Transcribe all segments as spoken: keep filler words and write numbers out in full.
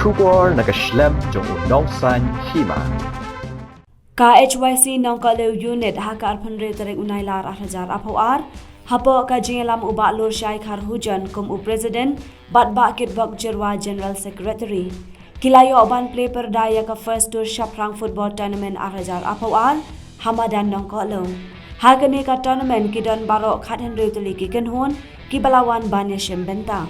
Khubor na ka shlem jong u nongsan hima. Ka H Y C Nongkohlew Unit ha ka arphew hynriew tarik u Nailar ar hajar arphew ar, hapoh ka jingïalam u Bah Lurshai Kharhujon kum u President bad Bah Kitbok Jyrwa General Secretary, ki la ïoh ban plie pyrda ïa ka First Tour Shaphrang Football Tournament ar hajar arphew ar ha madan Nongkohlew. Ha kane ka tournament ki don baroh khathynriew tylli ki kynhun kiba la wan ban ïashim bynta.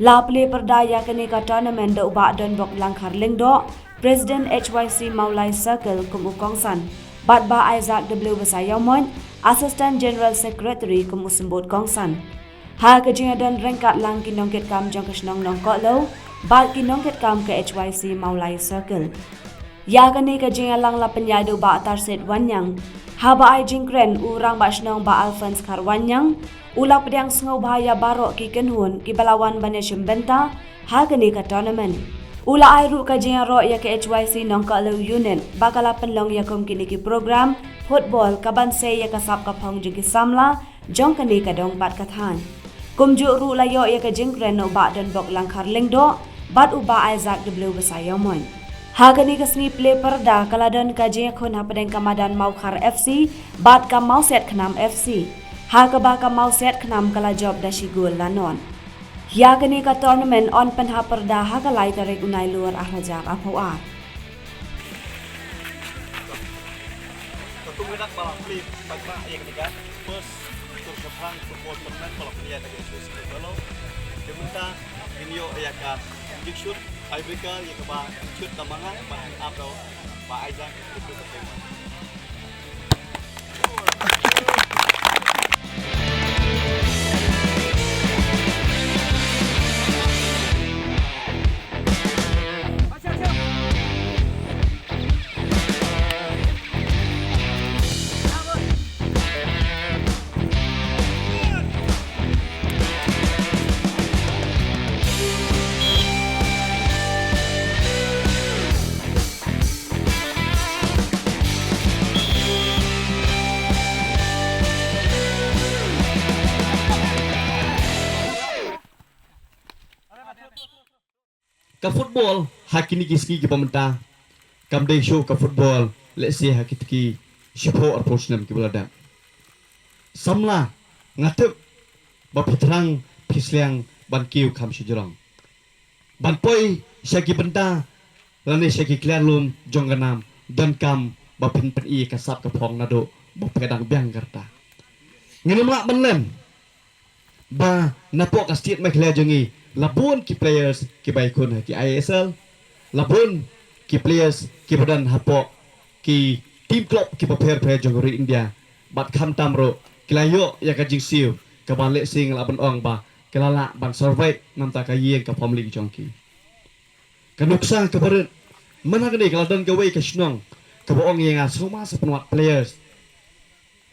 La plie pyrda ïa kane ka tournament da u Bah Donbok Langkhar Lyngdoh, President H Y C Mawlai Circle kum u kongsan, bad Bah Isaac W Basaiawmoit, Assistant General Secretary kum u symbud kongsan. Ha ka jingïadon ryngkat lang ki nongkitkam jong ka shnong Nongkohlew bad ki nongkitkam ka H Y C Mawlai Circle. Ïa kane ka jingïalang la pynïaid da u Bah Tarset Wanniang. Haba ai jingkren, u Rangbah Shnong Bah Alphonse Kharwanniang u la pdiang sngewbha ïa baroh ki kynhun kiba la wan ban ïashim bynta ha kane ka tournament. U la ai ruh ka jingïaroh ïa ka H Y C Nongkohlew Unit ba ka la pynlong ïa kum kine ki program football ka ban sei ïa ka sap ka phong jong ki samla jong kane ka dong bad ka thaiñ. Kumjuh ruh la ïoh ïa ka jingkren na u Bah Donbok Langkhar Lyngdoh bad u Bah Isaac W Basaiawmoit. Ha kane ka sngi plie pyrda ka la don ka jingïakhun hapdeng ka madan Mawkhar F C bad ka Mawsiat Khnam F C, ha kaba ka Mawsiat Khnam ka la jop da shi gol la nod. Ïa kane ka tournament yn pynhap pyrda ha ka lai tarik u Nailur ar hajar arphew ar. Ka kum ka dak ba la plie bad ba ïa kane ka first Tour Shaphrang Football Tournament ba la plie ïa ka H Y C Nongkohlew. Te mynta ngin ïoh ïa ka jingshut tiebreaker ïa kaba shut ka mangat ba ap da ba Isaac. Ka football ha kine ki sngi kiba mynta kam dei shuh ka football lehse ha kito ki shiphew arphew snem kiba la dep. Samla, nga tip ba phi thrang phi sliang ban kiew kham shajrong ban poi sha ki bynta lane sha ki kliar lum jong ka nam, donkam ba phin pyni ka sap ka phong naduh ba phi dang biang ka rta. Ngin ym lah ban lem ba napoh ka state Meghalaya jong ngi la bun ki players kiba ïakhun ha ki I S L, la bun ki players kiba don hapoh ki team club kiba pher pher jong ka ri India, bad khamtam ruh ki la ïoh ïa ka jingsiew kaba lehse nga lah ban ong ba ki la lah ban survive na bynta ka ïing ka family jong ki. Ka nuksa kaba rit, mynta kane ka la don kawei ka shnong kaba ong ïa nga sngewbha sa pynwad players.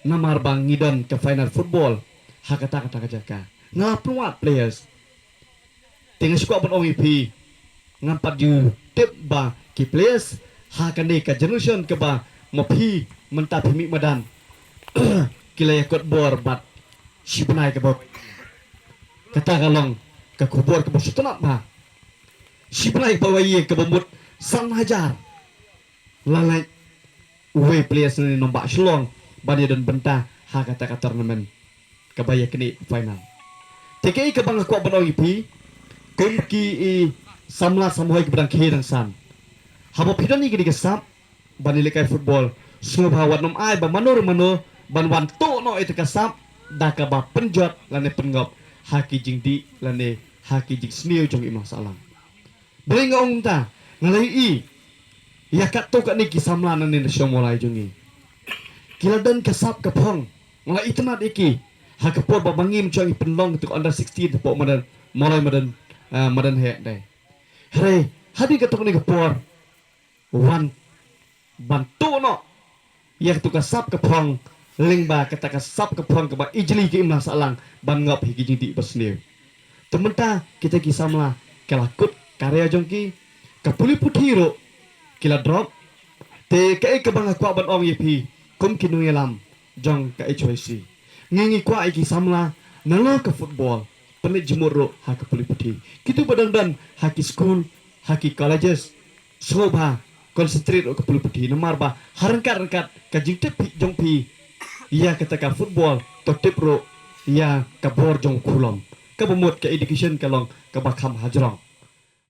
Namar ba ngi don ka final football ha kata kata ka jaka. Nga la pynwad players. Te nga shu kwah ban ong ïa phi, ngam pat ju tip ba ki players ha kane ka generation kaba ma phi mynta phi mih madan ki la ïakot bor bad shi bnai kaba, kata ka long ka khubor kaba sngewtynnat bha. Shi bnai kaba wai ïing kaba mut san hajar. La leit uwei players na nongbah Shillong ban ïadon bynta ha kata ka tournament kaba ïa kane final. Te kaei kaba nga kwah ban ong ïa phi kum ki i samla samhoi kiba dang khie dang san. Haba phi don ïa kane ka sap ban ïalehkai football, sngewbha wat nym ai ba mano re mano ban wan tuh noh ïa kata ka sap da kaba pynjot lane pynngop ha ki jingdih lane ha ki jingsniew jong i imlang sahlang. Balei nga ong kumta? Nga la ïohi ïa katto katne ki samla na ne na shong Mawlai jong ngi. Ki la don ka sap ka phong. Nga la itynnad ïa ki ha ka por ba ma ngi mynshwa ngi pynlong kito ka under sixteen hapoh madan Mawlai madan, eh, madan heh dei. Hynrei hadien katto katne ka por wan ban tuh noh ïa katu ka sap ka phong lyngba kata ka sap ka phong kaba ijli ka imlang sahlang ban ngop hi ki jingdih basniew. Te mynta kita ki samla ki la kut karya jong ki, ka pule puthi ruh ki la drop. Te kaei kaba nga kwah ban ong ïa phi kum ki nongïalam jong ka H Y C, ngi ngi kwah ïa ki samla nalor ka football pynleit jingmut ruh ha ka pule puthi. Kitu ba dang don ha ki skul ha ki colleges, sngewbha concentrate ruh ka pule puthi, namar ba ha ryngkat ryngkat ka jingtip phi jong phi ïa kata ka football, to tip ruh ïa ka bor jong u khulom. Kaba mut ka education ka long kaba kham hajrong.